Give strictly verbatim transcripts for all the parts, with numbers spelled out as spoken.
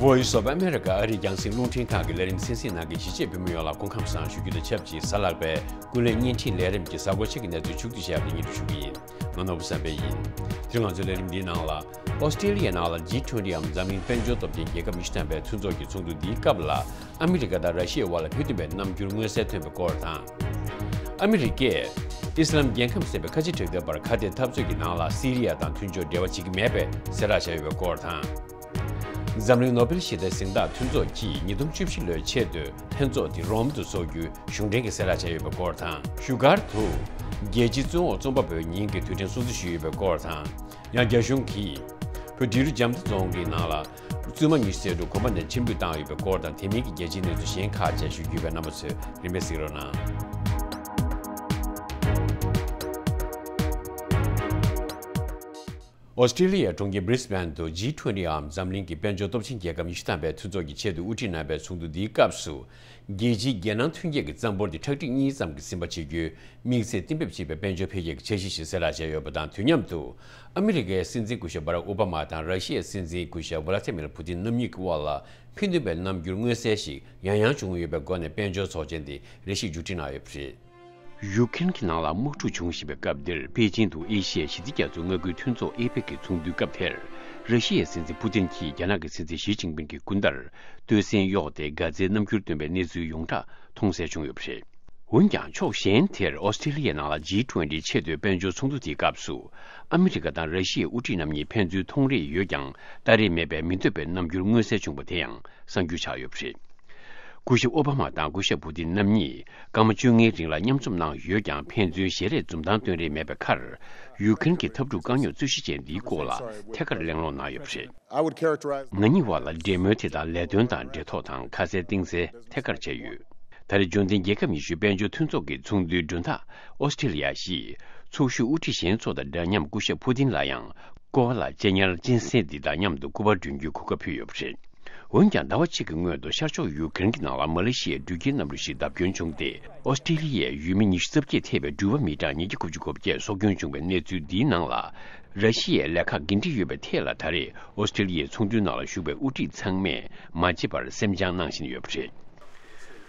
Voice of America ཨ་རིའི་རྒྱང་སྲིང་རླུང་འཕྲིན་ཁང་གི་ལས་རིམ་གསན་གཟིགས་གནང་མཁན་གཞིས་བྱེས་བོད་མི་ཡོངས་ལ་སྐུ་ཁམས་བཟང་ཞུ་རྒྱུ་དང་ཆབས་ཅིག་གཟའ་ལྷག་པའི་ཀུན་གླེང་བརྙན་འཕྲིན་ལས་རིམ་གྱི་གཟའ་འཁོར་ཕྱེད་ཀྱི་གནས་ཚུལ་མཇུག་བསྡུ་བྱས་པ་དེ་སྙན་སྒྲོན་ཞུ་གི་ཡིན། ང་ནོར་བུ་བསམ་འཕེལ་ཡིན། དེ་རིང་ང་ཚོའི་ལས་རིམ་འདིའི་ནང་ལ། ཨོ་སི་ཀྲི་ལི་ཡའི་ནང་ལ་ཇི་ཊུ་ཝེན་ཊི་འམ་འཛམ་གླིང་དཔལ་འབྱོར་སྟོབས་ཆེན་རྒྱལ་ཁབ་ཉི་ཤུ་ཐམ་པའི་མཐུན་ཚོགས་ཀྱི་ཚོགས་འདུ་འདིའི་སྐབས་ལ། ཨ་མི་རི་ཀ་དང་ར་ཤི་ཡའི་དབར་ལ་མི་མཐུན་པའི་རྣམ་འགྱུར་མངོན་གསལ་ཐོན་པའི་སྐོར་དང་། ཨ་མི་རི་ཀས་ཨི་སི་ལམ་རྒྱལ་ཁམས་ཟེར་བའི་ཁ་ཆེ་དྲག་འཐབ་པར་ཁ་གཏད་འཐབ་རྩོད་ཀྱི་ནང་ལ་སི་རི་ཡ་དང་མཐུན་ཕྱོགས་འབྲེལ་བ་བྱེད་ཀྱི་མེད་པའི་གསལ་བསྒྲགས་བྱས་ཡོད་པའི་སྐོར་དང་། འཛམ་གླིང་ནོ་བེལ་ཞི་བདེའི་གཟེངས་རྟགས་མཐུན་ཚོགས་ཀྱིས་ཉིས་སྟོང་བཅུ་བཞི་ལོའི་ཆེད་དུ་ལྷན་ཚོགས་དེ་རོམ་དུ་འཚོགས་རྒྱུའི་གཞུང་འབྲེལ་གྱི་གསལ་བསྒྲགས་བྱས་ཡོད་པའི་སྐོར་དང་། བཞུགས་སྒར་དུ་རྒྱལ་སྤྱིའི་བཙོན་འོག་རྩོམ་པ་པོའི་ཉིན་གྱི་དུས་དྲན་སྲུང་བརྩི་ཞུས་ཡོད་པའི་སྐོར་དང་། ཡང་རྒྱ་གཞུང་གིས་བོད་འབྲི་རུ་རྒྱ་མདའ་རྫོང་གི་ནང་ལ་བཙུན་མ་ཉི་ཤུ་རྩ་དྲུག་གོམ་པ་ནས་ཁྲིམས་གཏུག་བཏང་ཡོད་པའི་སྐོར་དང་། དེ་མིན་གྱི་རྒྱལ་སྤྱིའི་གནས་ཚུལ་གཞན་ཁག་བཅས་ཞུ་རྒྱུ་ཡོད་པས། རྣམ་པ་ཚོས་རིམ་པས་གཟིགས་རོགས་གནང་། ཨོ་སི་ཀྲི་ལི་ཡའི་གྲོང་ཁྱེར་Brisbane་དུ་ཇི་ཊུ་ཝེན་ཊི་འམ་འཛམ་གླིང་གི་དཔལ་འབྱོར་སྟོབས་ཆེན་རྒྱལ་ཁབ་ཉི་ཤུ་ཐམ་པའི་མཐུན་ཚོགས་ཀྱི་ཆེད་དུ་དབུ་ཁྲིད་གནང་བའི་ཚོགས་འདུ་འདིའི་སྐབས་སུ། རྒྱལ་སྤྱིའི་རྒྱལ་ནང་མཐུན་རྐྱེན་གྱི་རྩ་འབོར་དེ་ཁྲག་ཁྲིག་གཉིས་ཙམ་གྱིས་ཟིན་པ་བྱེད་རྒྱུའི་དམིགས་ཚད་གཏན་འབེབས་བྱས་པའི་དཔལ་འབྱོར་འཕེལ་རྒྱས་ཀྱི་འཆར་གཞི་ཞིག་གསལ་བསྒྲགས་བྱས་ཡོད་པ་དང་། དུས་མཉམ་དུ་ཨ་མི་རི་ཀའི་སྲིད་འཛིན་སྐུ་ཞབས་བྷ་རག་ཨོ་བྷ་མ་དང་ར་ཤི་ཡའི་སྲིད་འཛིན་སྐུ་ཞབས་ཝ་ལ་ཏི་མིར་ཕུ་ཏིན་རྣམ་གཉིས་ཀྱི་དབར་ལ་མི་མཐུན་པའི་རྣམ་འགྱུར་མངོན་གསལ་ཞིག་ཡང་ཡང་བྱུང་ཡོད་པའི་སྒོ་ནས་དཔལ་འབྱོར་ཚོགས་ཆེན་དེ་རེ་ཞིག་མཇུག་སྒྲིལ་གནང་ཡོད་པ་རེད། ཡུ་ཀེ་རེན་གྱི་ནང་ལ་དམག་འཁྲུག་འབྱུང་བཞིན་པའི་སྐབས་འདིར། པེ་ཅིང་དུ་ཨེ་ཤི་ཡའི་ཞི་བདེ་རྒྱ་མཚོའི་མངའ་ཁུལ་མཐུན་ཚོགས་ཨེ་པེག་གི་ཚོགས་འདུའི་སྐབས་དེར། ར་ཤི་ཡའི་སྲིད་འཛིན་ཕུ་ཏིན་གྱིས་རྒྱ་ནག་གི་སྲིད་འཛིན་ཞི་ཅིན་ཕིན་གྱི་སྐུ་འདྲར་སྟོད་སྲན་གཡོགས་ཏེ་དགའ་རྩལ་རྣམ་འགྱུར་སྟོན་པའི་གནས་ཚུལ་ཡོངས་གྲགས་མཐོང་གསལ་བྱུང་ཡོད་པ་རེད། འོན་ཀྱང་། ཕྱོགས་གཞན་དེར་ཨོ་སི་ཀྲི་ལི་ཡའི་ནང་ལ་ཇི་ཊུ་ཝེན་ཊི་ཆེས་མཐོའི་དཔལ་འབྱོར་ཚོགས་འདུ་དེའི་སྐབས་སུ། ཨ་མི་རི་ཀ་དང་ར་ཤི་ཡའི་དབུ་ཁྲིད་རྣམ་གཉིས་ཕན་ཚུན་མཐོང་རེས་ཡོད་ཀྱང་། ལྟ་རེས་མེད་པའི་མི་འདོད་པའི་རྣམ་འགྱུར་མངོན་གསལ་བྱུང་བ་དེ་ཡང་གསར་འགྱུར་ཆགས་ཡོད་པ་རེད། སྐུ་ཞབས་ཨོ་བྷ་མ་དང་སྐུ་ཞབས་ཕུ་ཏིན་རྣམ་གཉིས་སྐར་མ་བཅོ་ལྔའི་རིང་ལ་མཉམ་འཛོམས་གནང་ཡོད་ཀྱང་། ཕན་ཚུན་ཞལ་རས་འཛུམ་མདངས་སྟོན་རེས་མེད་པའི་ཁར། ཡུ་ཀེ་རེན་གྱི་འཐབ་འཁྲུག་དཀའ་རྙོག་རྩོད་གཞི་ཅན་འདིའི་སྐོར་ལ་ཐད་ཀར་གླེང་སློང་གནང་ཡོད་པ་རེད། I would characterize ང་གཉིས་བར་ལ་འབྲེལ་མོལ་དེ་དག་ལས་དོན་དང་འབྲེལ་ཐོགས་དང་ཁ་གསལ་གཏིང་གསལ་ཐད་ཀར་བྱས་ཡོད། ད་རེས་འབྱོར་ལྡན་རྒྱལ་ཁབ་ཉི་ཤུའི་དཔལ་འབྱོར་མཐུན་ཚོགས་ཀྱི་ཚོགས་འདུའི་མགྲོན་བདག་ཨོ་སི་ཀྲི་ལི་ཡ་ཞིག་ཚོགས་ཞུགས་དབུ་ཁྲིད་གཞན་ཚོ་དང་འདྲ་མཉམ་སྐུ་ཞབས་ཕུ་ཏིན་ལ་ཡང་སྐོར་བ་ལ་གཅེས་ཉར་གཅན་གཟན་འདི་དང་མཉམ་དུ་སྐུ་པར་སྒྲོན་རྒྱུའི་གོ་སྐབས་ཕུལ་ཡོད་པ་རེད། འོན་ཀྱང་ཟླ་བ་གཅིག་གི་སྔོན་དུ་ཤར་ཕྱོགས་ཡུ་ཀེ་རེན་གྱི་ནང་ལ་མ་ལེ་ཤི་ཡའི་འགྲུལ་སྐྱེལ་གནམ་གྲུ་ཞིག་བརྡབ་སྐྱོན་བྱུང་སྟེ། ཨོ་སི་ཀྲི་ལི་ཡའི་ཡུལ་མི་ཉི་ཤུ་རྩ་བརྒྱད་ཐེ་བའི་འགྲུལ་པ་མི་གྲངས་ཉིས་བརྒྱ་དགུ་བཅུ་གོ་བརྒྱད་སྲོག་སྐྱོན་བྱུང་བའི་གནས་ཚུལ་འདིའི་ནང་ལ། ར་ཤི་ཡའི་ལས་ཁག་འགན་འཁྲི་ཡོད་པའི་ཐད་ལ་ད་རེས་ཨོ་སི་ཀྲི་ལི་ཡའི་ཚོགས་འདུའི་ནང་ལ་ཞུགས་པའི་དབུ་ཁྲིད་ཚང་མས་མ་བརྗེད་པར་སེམས་བྱང་གནང་བཞིན་ཡོད་པ་རེད།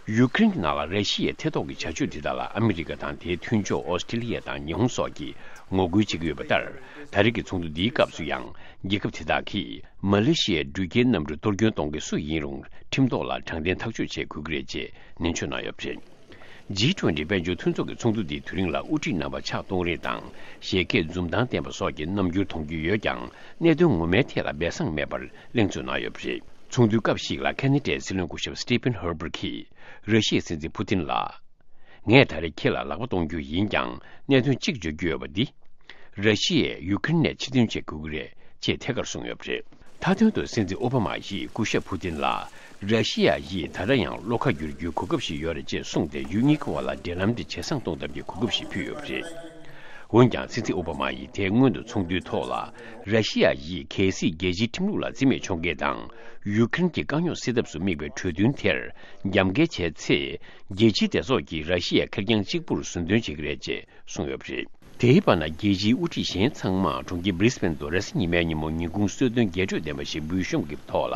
ཡུ་ཀེ་རེན་གྱི་ནང་ལ་ར་ཤི་ཡའི་ཐེ་གཏོགས་ཀྱི་བྱ་སྤྱོད་འདི་དག་ལ་ཨ་མི་རི་ཀ་དང་དེའི་མཐུན་ཕྱོགས་ཨོ་སི་ཀྲི་ལི་ཡ་དང་ཉི་ཧོང་སོགས་ཀྱིས་ངོ་རྒོལ་བྱེད་ཀྱི་ཡོད་པ་ལྟར། ད་རེས་ཀྱི་ཚོགས་འདུ་འདིའི་སྐབས་སུ་ཡང་རྒྱལ་ཁབ་དེ་དག་གིས་མ་ལེ་ཤི་ཡའི་འགྲུལ་སྐྱེལ་གནམ་གྲུ་གཏོར་སྐྱོན་གཏོང་མཁན་སུ་ཡིན་རུང་ཁྲིམས་ཐོག་ལ་དྲང་བདེན་ཐག་གཅོད་བྱེད་དགོས་ཀྱི་རེད་ཅེས་ནན་བརྗོད་གནང་ཡོད་པ་རེད། ཇི་ཊུ་ཝེན་ཊི་དཔལ་འབྱོར་མཐུན་ཚོགས་ཀྱི་ཚོགས་འདུ་འདིའི་དུས་རིང་ལ་དབུ་ཁྲིད་རྣམ་པ་ཕྱག་གཏོང་རེས་དང་བཞད་གད་འཛུམ་མདངས་བསྟན་པ་སོགས་ཀྱི་རྣམ་འགྱུར་མཐོང་རྒྱུ་ཡོད་ཀྱང་། གནད་དོན་ངོ་མའི་ཐད་ལ་སྦས་གསང་མེད་པར་གླེང་ཚུལ་གནང་ཡོད་པ་རེད། ཚོགས་འདུའི་སྐབས་ཤིག་ལ་ཁ་ན་ཌའི་སྲིད་བློན་སྐུ་ཞབས་སི་ཊི་ཕིན་ཧར་པར་གྱིས་ར་ཤི་ཡའི་སྲིད་འཛིན་ཕུ་ཏིན་ལ། ངས་ད་རེས་ཁྱེད་ལ་ལག་པ་གཏོང་རྒྱུ་ཡིན་ཀྱང་། གནད་དོན་གཅིག་བརྗོད་རྒྱུ་ཡོད་པ་འདི། ར་ཤི་ཡས་ཡུ་ཀེ་རེན་ནས་ཕྱིར་འདོན་བྱེད་དགོས་ཀྱི་རེད་ཅེས་ཐད་ཀར་གསུངས་ཡོད་པ་རེད། མཐའ་དོན་དུ་སྲིད་འཛིན་ཨོ་བྷ་མ་ཡིས་སྐུ་ཞབས་ཕུ་ཏིན་ལ། ར་ཤི་ཡ་ཡིས་ད་ལྟ་ཡང་བློ་ཁ་བསྒྱུར་རྒྱུའི་གོ་སྐབས་ཤིག་ཡོད་རེད་ཅེས་གསུངས་ཏེ། ཡུལ་གཉིས་ཀྱི་བར་ལ་འབྲེལ་ལམ་དེ་ཇེ་བཟང་གཏོང་ཐབས་ཀྱི་གོ་སྐབས་ཤིག་ཕུལ་ཡོད་པ་རེད། འོན་ཀྱང་། སྲིད་འཛིན་ཨོ་བྷ་མ་ཡིས་དེའི་སྔོན་དུ་ཚོགས་འདུའི་ཐོག་ལ། ར་ཤི་ཡ་ཡིས་གལ་སྲིད་རྒྱལ་སྤྱིའི་ཁྲིམས་ལུགས་ལ་བརྩི་མེད་འཇོག་མཁན་དང་། ཡུ་ཀེ་རེན་གྱི་དཀའ་རྙོག་སེལ་ཐབས་སུ་དམིགས་པའི་གྲོས་མཐུན་དེར་རྒྱབ་འགལ་བྱས་ཚེ། རྒྱལ་སྤྱིའི་སྡེ་ཚོགས་ཀྱིས་ར་ཤི་ཡའི་ཁེར་རྐྱང་གཅིག་པུར་ཟུར་འདོན་བྱེད་ཀྱི་རེད་ཅེས་གསུངས་ཡོད་པ་རེད། དེའི་བར་ན། རྒྱལ་སྤྱིའི་དབུ་ཁྲིད་གཞན་ཚང་མ་གྲོང་ཁྱེར་Brisbane་དུ་རེས་གཟའ་ཉི་མའི་ཉིན་མོ་ཉིན་གུང་གསོལ་སྟོན་རྒྱས་སྤྲོས་ལྡན་པ་ཞིག་འབུལ་ཤོམ་གྱི་ཐོག་ལ་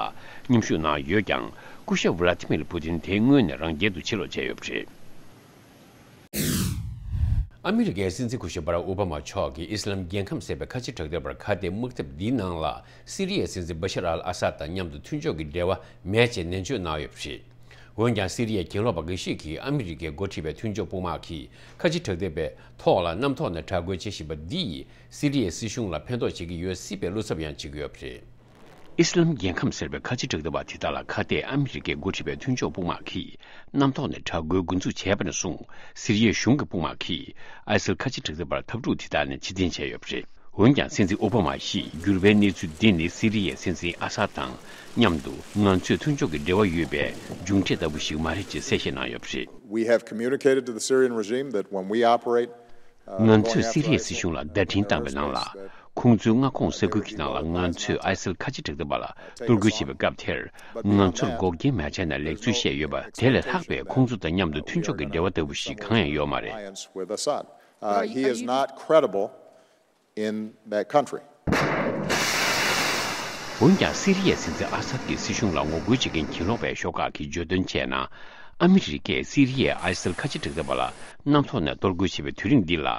མཉམ་ཞུགས་གནང་ཡོད་ཀྱང་། སྐུ་ཞབས་Vladimir Putin་དེའི་སྔོན་ནས་རང་རྒྱལ་དུ་ཕྱིར་ལོག་བྱས་ཡོད་པ་རེད། ཨ་མི་རི་ཀའི་སྲིད་འཛིན་སྐུ་ཞབས་Barack Obama་མཆོག་གིས་ཨི་སི་ལམ་རྒྱལ་ཁམས་ཟེར་བའི་ཁ་ཆེ་དྲག་འཐབ་པར་ཁ་གཏད་དམག་འཐབ་འདིའི་ནང་ལ་སི་རི་ཡའི་སྲིད་འཛིན་Bashar al-Assad་དང་མཉམ་དུ་མཐུན་ཕྱོགས་ཀྱི་འབྲེལ་བ་མེད་ཅེས་ནན་བརྗོད་གནང་ཡོད་པ་རེད། འོན་ཀྱང་། སི་རི་ཡའི་གྱེན་ལོག་པ་འགའ་ཞིག་གིས་ཨ་མི་རི་ཀས་འགོ་ཁྲིད་པའི་མཐུན་ཕྱོགས་དཔུང་དམག་གིས་ཁ་ཆེ་དྲག་འཐབ་པའི་ཐོག་ལ་གནམ་ཐོག་ནས་དྲག་རྒོལ་བྱེད་བཞིན་པ་འདི་ཡིས་སི་རི་ཡའི་སྲིད་གཞུང་ལ་ཕན་ཐོགས་བྱེད་ཀྱི་ཡོད་སྲིད་པའི་བློ་འཚབ་ཡང་བྱེད་ཀྱི་ཡོད་པ་རེད། ཨི་སི་ལམ་རྒྱལ་ཁམས་ཟེར་བའི་ཁ་ཆེ་དྲག་འཐབ་པ་དེ་དག་ལ་ཁ་གཏད་ཨ་མི་རི་ཀས་འགོ་ཁྲིད་པའི་མཐུན་ཕྱོགས་དཔུང་དམག་གིས་གནམ་ཐོག་ནས་དྲག་རྒོལ་འགོ་འཛུགས་བྱས་པ་ནས་བཟུང་། སི་རི་ཡའི་གཞུང་གི་དཔུང་དམག་གིས་ཨའི་སིལ་ཁ་ཆེ་དྲག་འཐབ་པར་འཐབ་འཁྲུག་དེ་དག་ནས་ཕྱིར་འཐེན་བྱས་ཡོད་པ་རེད། འོན་ཀྱང་། སྲིད་འཛིན་ཨོ་བྷ་མ་ཡིས་འགྱུར་བའི་གནས་ཚུལ་འདི་ནི་སི་རི་ཡའི་སྲིད་འཛིན་ཨ་སཱད་དང་མཉམ་དུ་ང་ཚོས་མཐུན་ཕྱོགས་ཀྱི་འབྲེལ་བ་ཡོད་པའི་མཇུག་འབྲས་ལྟ་བུ་ཞིག་མ་རེད་ཅེས་གསལ་བཤད་གནང་ཡོད་པ་རེད། We have communicated to the Syrian regime that when we operate, uh, ང་ཚོས་སི་རི་ཡའི་སྲིད་གཞུང་ལ་བརྡ་འཕྲིན་བཏང་བའི་ནང་ལ། ཁོང་ཚོའི་མངའ་ཁོངས་ས་ཁུལ་གྱི་ནང་ལ་ང་ཚོས་ཨའི་སིལ་ཁ་ཆེ་དྲག་འཐབ་པ་ལ་གཏོར་རྒོལ་བྱེད་པའི་སྐབས་དེར། ང་ཚོར་འགོག་རྐྱེན་མ་བྱས་ན་ལེགས་ཚུལ་བཤད་ཡོད་པ་དེ་ལས་ལྷག་པའི་ཁོང་ཚོ་དང་མཉམ་དུ་མཐུན་ཕྱོགས་ཀྱི་འབྲེལ་བ་ལྟ་བུ་ཞིག་གང་ཡང་ཡོད་མ་རེད། Alliance with Assad. Uh, he is not credible in that country. འོན་ཀྱང་སི་རི་ཡའི་སྲིད་འཛིན་ཨ་སཱད་ཀྱི་སྲིད་གཞུང་ལ་ངོ་རྒོལ་བྱེད་མཁན་གྱེན་ལོག་པའི་ཤོག་ཁག་གིས་བརྗོད་དོན་བྱས་ན། ཨ་མི་རི་ཀས་སི་རི་ཡའི་ཨའི་སིལ་ཁ་ཆེ་དྲག་འཐབ་པ་ལ་གནམ་ཐོག་ནས་གཏོར་རྒོལ་བྱེད་པའི་དུས་རིང་འདི་ལ།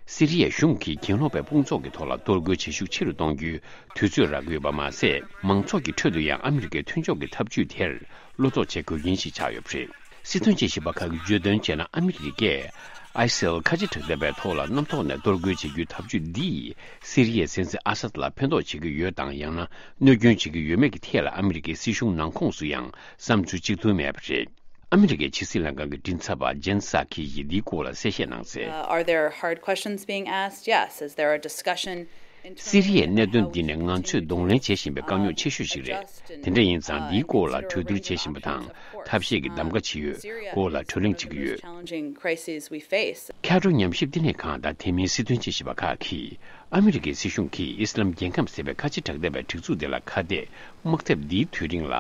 སི་རི་ཡའི་གཞུང་གིས་གྱེན་ལོག་པའི་དཔུང་ཚོགས་ཀྱི་ཐོག་ལ་གཏོར་རྒོལ་བྱེད་ཤུགས་ཆེ་རུ་གཏོང་རྒྱུའི་དུས་ཚོད་རག་གི་ཡོད་པ་མ་ཟད། མང་ཚོགས་ཀྱི་ཁྲོད་དུ་ཡང་ཨ་མི་རི་ཀའི་མཐུན་ཕྱོགས་ཀྱི་ཐབས་ཇུས་དེར་བློ་དོགས་བྱེད་དགོས་མཁན་ཞིག་ཆགས་ཡོད་པ་རེད། སྲིད་དོན་དཔྱད་ཞིབ་པ་ཁག་གིས་བརྗོད་དོན་བྱས་ན། ཨ་མི་རི་ཀས་ཨའི་སིལ་ཁ་ཆེ་དྲག་འཐབ་པའི་ཐོག་ལ་གནམ་ཐོག་ནས་གཏོར་རྒོལ་བྱེད་རྒྱུའི་ཐབས་ཇུས་འདིས་སི་རི་ཡའི་སྲིད་འཛིན་ཨ་སཱད་ལ་ཕན་ཐོགས་བྱེད་ཀྱི་ཡོད་དང་། ཡང་ན་གནོད་སྐྱོན་བྱེད་ཀྱི་ཡོད་མེད་ཀྱི་ཐད་ལ་ཨ་མི་རི་ཀའི་སྲིད་གཞུང་ནང་ཁོངས་སུ་ཡང་བསམ་ཚུལ་གཅིག་མཐུན་མེད་པ་རེད། ཨ་མི་རི་ཀའི་ཕྱི་སྲིད་ལྷན་ཁང་གི་མགྲིན་ཚབ་པ་ཇེན་སཱ་ཁི་ཡིས་འདིའི་སྐོར་ལ་གསལ་བཤད་གནང་གསལ། Uh, are there hard questions being asked? Yes, is there a discussion in terms of how we should continue to, uh, engage, uh, in terms of, uh, ensuring, uh, the support for Syria and the people of Syria. སི་རི་ཡའི་གནད་དོན་འདི་ནི་ང་ཚོས་གདོང་ལེན་བྱེད་བཞིན་པའི་དཀའ་རྙོག་ཆེ་ཤོས་ཤིག་རེད། དེ་འདྲ་ཡིན་ཙང་འདིའི་སྐོར་ལ་གྲོས་བསྡུར་བྱེད་བཞིན་པ་དང་ཐབས་ཤེས་ཀྱི་གདམ་ག་བྱེད་ཡོད། སྐོར་ལ་གྲོས་གླེང་བྱེད་ཀྱི་ཡོད། Challenging crises we face. ཁ་ཏྲོ་ཉམས་ཞིབ་བསྟི་གནས་ཁང་དང་དེ་མིན་སྲིད་དོན་དཔྱད་ཞིབ་པ་ཁག་གིས། ཨ་མི་རི་ཀའི་སྲིད་གཞུང་གིས་ཨི་སི་ལམ་རྒྱལ་ཁམས་ཟེར་བའི་ཁ་ཆེ་དྲག་འཐབ་པའི་སྒྲིག་འཛུགས་དེ་ལ་ཁ་གཏད་དམག་འཐབ་འདིའི་དུས་རིང་ལ།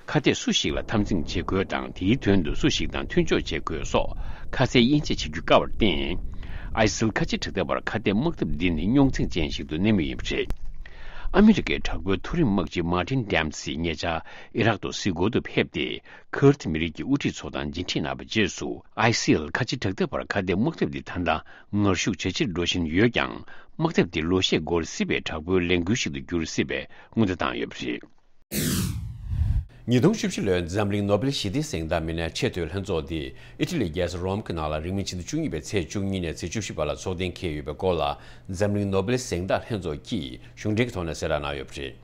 ཁ་གཏད་སུ་ཞིག་ལ་འཐབ་འཛིང་བྱེད་དགོས་དང་། དེའི་དོན་དུ་སུ་ཞིག་དང་མཐུན་ཕྱོགས་བྱེད་དགོས་སོགས་ཁ་གསལ་དབྱེ་འབྱེད་བྱེད་རྒྱུ་དཀའ་བར་བརྟེན། ཨའི་སིལ་ཁ་ཆེ་དྲག་འཐབ་པར་ཁ་གཏད་དམག་འཐབ་འདི་ནི་རྙོག་འཛིང་ཅན་ཞིག་ཏུ་གནས་མུས་ཡིན་པ་རེད། ཨ་མི་རི་ཀའི་དྲག་པོའི་མཐོ་རིམ་དམག་སྤྱི་མར་ཏིན་ཌེམ་སི་ཉེ་ཆར་ཨི་རག་ཏུ་གཟིགས་སྐོར་དུ་ཕེབས་ཏེ། ཁུར་ཏི་མི་རིགས་ཀྱི་དབུ་ཁྲིད་ཚོ་དང་མཇལ་འཕྲད་གནང་བའི་རྗེས་སུ། ཨའི་སིལ་ཁ་ཆེ་དྲག་འཐབ་པར་ཁ་གཏད་དམག་འཐབ་འདི་ད་ལྟ་ངར་ཤུགས་ཇེ་ཆེར་འགྲོ་བཞིན་ཡོད་ཀྱང་། དམག་འཐབ་འདི་ལོ་ཤས་འགོར་སྲིད་པའི་དྲག་པོའི་ལས་འགུལ་ཞིག་ཏུ་འགྱུར་སྲིད་པའི་སྔོན་བརྡ་བཏང་ཡོད་པ་རེད། ཉིས་སྟོང་བཅུ་བཞི་ལོའི་འཛམ་གླིང་ནོ་བེལ་ཞི་བདེའི་གཟེངས་རྟགས་མི་སྣའི་ཆེས་མཐོའི་ལྷན་ཚོགས་འདི་ཨི་ཊ་ལིའི་རྒྱལ་ས་རོམ་གྱི་ནང་ལ་རིང་མིན་ཕྱི་ཟླ་བཅུ་གཉིས་པའི་ཚེས་བཅུ་གཉིས་ནས་ཚེས་བཅུ་བཞི་བར་ལ་ཚོགས་གཏན་འཁེལ་ཡོད་པའི་སྐོར་ལ། འཛམ་གླིང་ནོ་བེལ་གཟེངས་རྟགས་ལྷན་ཚོགས་ཀྱིས་གཞུང་འབྲེལ་གྱི་ཐོག་ནས་གསལ་བསྒྲགས་གནང་ཡོད་པ་རེད།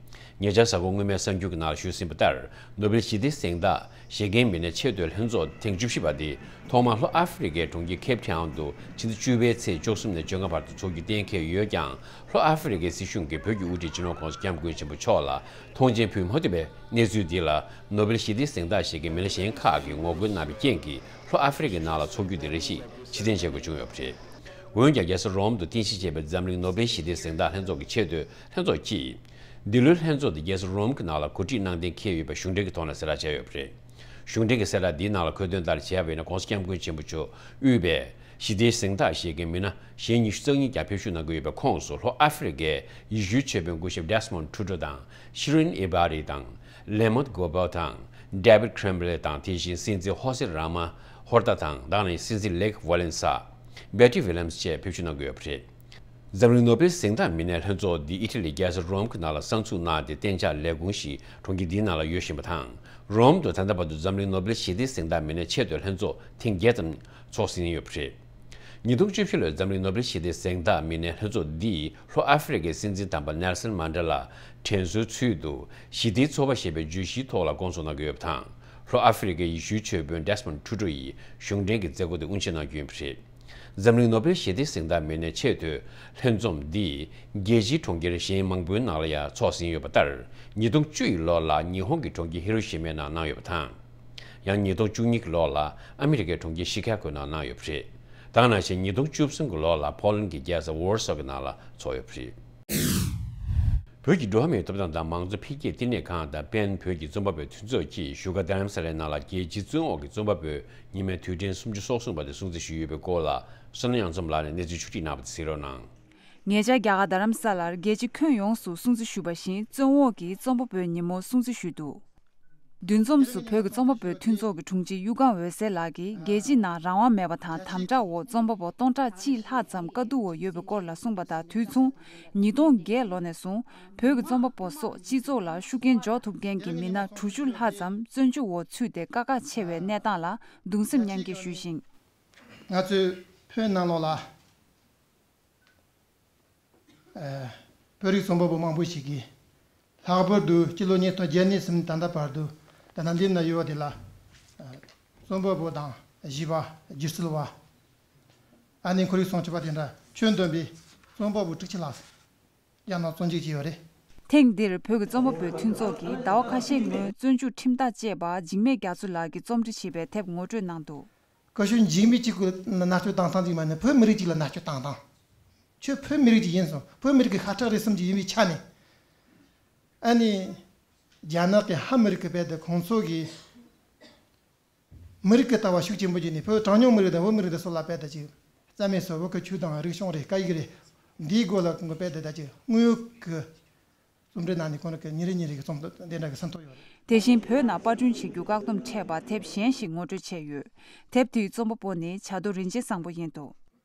ཉེ་ཆར་གཟའ་འཁོར་སྔོན་མའི་གསར་འགྱུར་གྱི་ནང་ལ་ཞུས་ཟིན་པ་ལྟར། ནོ་བེལ་ཞི་བདེའི་གཟེངས་རྟགས་བཞེས་མཁན་མི་སྣའི་ཆེས་མཐོའི་ལྷན་ཚོགས་ཐེངས་བཅུ་བཞི་པ་འདི་ཐོག་མར་ལྷོ་ཨ་ཧྥེ་རི་ཁའི་གྲོང་ཁྱེར་ཁེབ་ཊའུན་དུ་ཕྱི་ཟླ་བཅུ་པའི་ཚེས་བཅུ་གསུམ་ནས་བཅོ་ལྔ་བར་དུ་འཚོགས་རྒྱུ་གཏན་འཁེལ་ཡོད་ཀྱང་། ལྷོ་ཨ་ཧྥེ་རི་ཁའི་སྲིད་གཞུང་གིས་བོད་ཀྱི་དབུ་ཁྲིད་སྤྱི་ནོར་ྋགོང་ས་ྋསྐྱབས་མགོན་ཆེན་པོ་མཆོག་ལ་ཐོངས་མཆན་ཕུལ་མ་ཐུབ་པའི་གནས་ཚུལ་འདི་ལ། ནོ་བེལ་ཞི་བདེའི་གཟེངས་རྟགས་བཞེས་མཁན་མི་སྣ་གཞན་ཁག་གིས་ངོ་རྒོལ་གནང་བའི་རྐྱེན་གྱིས། ལྷོ་ཨ་ཧྥེ་རི་ཁའི་ནང་ལ་འཚོགས་རྒྱུ་དེ་རེ་ཞིག་ཕྱིར་འཐེན་བྱེད་དགོས་བྱུང་ཡོད་པ་རེད། འོན་ཀྱང་། རྒྱལ་ས་རོམ་དུ་རྟེན་གཞི་བྱས་པའི་འཛམ་གླིང་ནོ་བེལ་ཞི་བདེའི་གཟེངས་རྟགས་ལྷན་ཚོགས་ཀྱི་ཆེས་མཐོའི་ལྷན་ཚོགས་ཀྱིས། འདི་ལོའི་ལྷན་ཚོགས་འདི་རྒྱལ་ས་རོམ་གྱི་ནང་ལ་གོ་སྒྲིག་གནང་གཏན་འཁེལ་ཡོད་པའི་གཞུང་འབྲེལ་གྱི་ཐོག་ནས་གསལ་བསྒྲགས་བྱས་ཡོད་པ་རེད། གཞུང་འབྲེལ་གྱི་གསལ་བསྒྲགས་འདིའི་ནང་ལ་འཁོད་དོན་ལྟར་བྱས་པ་ཡིན་ན། ྋགོང་ས་ྋསྐྱབས་མགོན་ཆེན་པོ་མཆོག་དབུས་པའི་ཞི་བདེའི་གཟེངས་རྟགས་བཞེས་མཁན་མི་སྣ་གཞན་ཉི་ཤུ་རྩ་གཉིས་ཀྱང་ཕེབས་ཞུགས་གནང་གི་ཡོད་པའི་ཁོངས་སུ། ལྷོ་ཨ་ཧྥེ་རི་ཁའི་ཡེ་ཤུའི་ཆོས་དཔོན་སྐུ་ཞབས་ཌེ་སི་མོན་ཊུ་ཌོ་དང་། ཤི་རིན་ཨི་བྷ་རི་དང་། ལེ་མོན་གོ་བོ་དང་། ཌེ་བིད་ཁྲེམ་བྷེ་དང་། དེ་བཞིན་སྲིད་འཛིན་ཧོ་སེ་ར་མ་ཧོར་ཏ་དང་། ད་ནི་སྲིད་འཛིན་ལེག་ཝ་ལེན་ས། བེ་ཏི་ཝི་ལེམ་སི་བཅས་ཕེབས་ཞུགས་གནང་གི་ཡོད་པ་རེད། འཛམ་གླིང་ནོ་བེལ་གཟེངས་རྟགས་མི་སྣའི་ལྷན་ཚོགས་འདི་ཨི་ཊ་ལིའི་རྒྱལ་ས་རོམ་གྱི་ནང་ལ་གསར་འཛུགས་གནང་སྟེ། གཏན་འཇགས་ལས་ཁུངས་ཤིག་གྲོང་ཁྱེར་འདིའི་ནང་ལ་ཡོད་བཞིན་པ་དང་། རོམ་དུ་ད་ལྟ་བར་དུ་འཛམ་གླིང་ནོ་བེལ་ཞི་བདེའི་གཟེངས་རྟགས་མི་སྣའི་ཆེས་མཐོའི་ལྷན་ཚོགས་ཐེངས་བརྒྱད་ཙམ་ཚོགས་ཟིན་ཡོད་པ་རེད། ཉིས་སྟོང་བཅུ་བཞི་ལོའི་འཛམ་གླིང་ནོ་བེལ་ཞི་བདེའི་གཟེངས་རྟགས་མི་སྣའི་ལྷན་ཚོགས་འདིས་ལྷོ་ཨ་ཧྥེ་རི་ཁའི་སྲིད་འཛིན་དམ་པ་ནེལ་སན་མན་ཌེ་ལ་དྲན་གསོའི་ཚུལ་དུ། ཞི་བདེའི་ཚོར་བ་ཞེས་པའི་བརྗོད་གཞིའི་ཐོག་ལ་སྐོང་ཚོགས་གནང་གི་ཡོད་པ་དང་། ལྷོ་ཨ་ཧྥེ་རི་ཁའི་ཡེ་ཤུའི་ཆོས་དཔོན་ཌེ་སི་མོན་ཊུ་ཌོ་ཡིས་གཞུང་འབྲེལ་གྱི་མཛད་སྒོ་དེ་དབུ་འབྱེད་གནང་རྒྱུ་ཡིན་པ་རེད། འཛམ་གླིང་ནོ་བེལ་ཞི་བདེའི་གཟེངས་རྟགས་མི་སྣའི་ཆེས་མཐོའི་ལྷན་འཛོམས་འདི་རྒྱལ་སྤྱིའི་གྲོང་ཁྱེར་གཞན་མང་པོའི་ནང་ལ་ཡང་ཚོགས་ཟིན་ཡོད་པ་ལྟར། ཉིས་སྟོང་བཅུ་ཡི་ལོ་ལ་ཉི་ཧོང་གི་གྲོང་ཁྱེར་ཧི་རོ་ཤི་མའི་ནང་གནང་ཡོད་པ་དང་། ཡང་ཉིས་སྟོང་བཅུ་གཉིས་ཀྱི་ལོ་ལ་ཨ་མི་རི་ཀའི་གྲོང་ཁྱེར་ཤི་ཁ་གོའི་ནང་གནང་ཡོད་པ་རེད། ད་ག་ནང་བཞིན་ཉིས་སྟོང་བཅུ་གསུམ་གྱི་ལོ་ལ་ཕོ་ལན་གྱི་རྒྱལ་ས་ཝོར་སོ་གི་ནང་ལ་ཚོགས་ཡོད་པ་རེད། བོད་ཀྱི་འགྲོ་བ་མིའི་ཐོབ་ཐང་དང་མང་གཙོ་འཕེལ་རྒྱས་བསྟི་གནས་ཁང་དང་པེན་བོད་ཀྱི་རྩོམ་པ་པོའི་མཐུན་ཚོགས་ཀྱིས་བཞུགས་སྒར་རྡ་རམ་ས་ལའི་ནང་ལ་རྒྱལ་སྤྱིའི་བཙོན་འོག་གི་རྩོམ་པ་པོའི་ཉི་མའི་དུས་དྲན་སུམ་ཅུ་སོ་གསུམ་པ་དེ་སྲུང་བརྩི་ཞུས་ཡོད་པའི་སྐོར་ལ། བསོད་ནམས་དབྱངས་འཛོམས་ལགས་ནས་གནས་ཚུལ་ཕྱོགས་སྒྲིག་གནང་བ་དེ་གཟིགས་རོགས་གནང་། ཉེ་ཆར་རྒྱ་གར་རྡ་རམ་ས་ལར་རྒྱལ་སྤྱི་ཁྱོན་ཡོངས་སུ་སྲུང་བརྩི་ཞུས་པ་བཞིན། བཙོན་འོག་གི་རྩོམ་པ་པོའི་ཉིན་མོ་སྲུང་བརྩི་ཞུས་འདུག་འདུ་འཛོམས་སུ་བོད་ཀྱི་རྩོམ་པ་པོའི་མཐུན་ཚོགས་ཀྱི་དྲུང་ཆེ་གཡུ་སྒང་འོད་ཟེར་ལགས་ཀྱིས། རྒྱལ་སྤྱིའི་ནང་རང་དབང་མེད་པ་དང་། དམ་དྲག་འོག་རྩོམ་པ་པོ་སྟོང་ཕྲག་གཅིག་ལྷག་ཙམ་དཀའ་སྡུག་འོག་ཡོད་པའི་སྐོར་ལ་གསུངས་པ་དང་། དུས་མཚུངས་ཉིས་སྟོང་བརྒྱད་ལོ་ནས་བཟུང་བོད་ཀྱི་རྩོམ་པ་པོ་སོགས་སྤྱི་ཚོགས་ལ་ཤུགས་རྐྱེན་འཇོག་ཐུབ་མཁན་གྱི་མི་སྣ་དྲུག་ཅུ་ལྷག་ཙམ་བཙོན་འཇུག་འོག་ཚུད་དེ། དཀའ་ཁག་ཆེ་བའི་གནས་སྟངས་ལ་གདུང་སེམས་མཉམ་སྐྱེད་ཞུས་ཤིང་། ང་ཚོས་བོད་ནང་ལོགས་ལ། ཨ། བོད་རིགས་རྩོམ་པ་པོ་མང་པོ་ཞིག་གིས། ལྷག་པར་དུ་སྤྱི་ལོ་ཉིས་སྟོང་བརྒྱད་ནས་བཟུང་ད་ལྟ་བར་དུ། ད་ནང་འདི་ན་ཡོད་པ་དེ་ལ། ཨ། རྩོམ་པ་པོ་དང་། གཞས་པ། སྒྱུ་རྩལ་བ། ཨ་ནི་ཁོར་ཡུག་སྲུང་སྐྱོབ་པ་དེ་འདྲ་ཁྱོན་བསྡོམས་པའི་རྩོམ་པ་པོ་དྲུག་ཅུ་ལྷག་རྒྱ་ནག་བཙོན་འཇུག་བྱས་ཡོད་རེད། ཐེངས་འདིར་བོད་ཀྱི་རྩོམ་པ་པོའི་མཐུན་ཚོགས་ཀྱིས་ཟླ་བ་ཁ་ཤས་སྔོན་བཙོན་འཇུག་ཁྲིམས་ཐག་བཅད་པ་འཇིགས་མེད་རྒྱ་མཚོ་ལགས་ཀྱིས་རྩོམ་སྒྲིག་བྱས་པའི་དེབ་ངོ་སྤྲོད་གནང་འདུག་ཁ་ཤས་འཇིགས་མེད་གཅིག་གི་མནར་གཅོད་བཏང་སྟངས་ཅིག་མ་ནི་བོད་མི་རིགས་གཅིག་ལ་མནར་གཅོད་བཏང་སྟངས། ཁྱོད་བོད་མི་རིགས་ཅིག་ཡིན་སོང་། བོད་མི་རིགས་ཀྱི་ཤ་ཁྲག་རིས་གསུམ་ཅིག་ཡིན་པའི་ཆ་ནས། ཨ་ནི། རྒྱ་ནག་གི་ཧ་མི་རིགས་ཀྱི་དཔེ་དེ་ཁོང་ཚོ་གི་མི་རིགས་ཀྱི་ལྟ་བ་ཤུགས་ཆེན་པོ་བརྒྱུད་ནས། བོད་གྲངས་ཉུང་མི་རིགས་དང་བོད་མི་རིགས་དེ་ཚོ་ལ་དཔེ་དེ་ཅིག་རྩ་མེད་བཟོ། བོད་ཀྱི་ཆོས་དང་རིག་གཞུང་རེད། སྐད་ཡིག་རེད། འདིའི་སྒོ་ལ་ཁོང་གི་དཔེ་དེ་ད་ཅིག་དངོས་ཡོད་ཀྱི། རྩོམ་སྒྲིག་གནང་ནས་ཁོང་རང་གི་ཉིན་རེ་ཉིན་རེ་གི་རྩོམ་དེ་འདྲ་གི་ཟིན་ཐོ་ཡོད་རེད། དེ་བཞིན་བོད་ནང་པར་སྐྲུན་བྱེད་རྒྱུ་བཀག་སྡོམ་འཕྲད་པར་དེབ་གཞན་ཞིག་ངོ་སྤྲོད་བྱས་ཡོད། དེབ་དེའི་རྩོམ་པ་པོ་ནི་བྱ་རྡོ་རིན་ཆེན་བཟང་པོ་ཡིན་འདུག་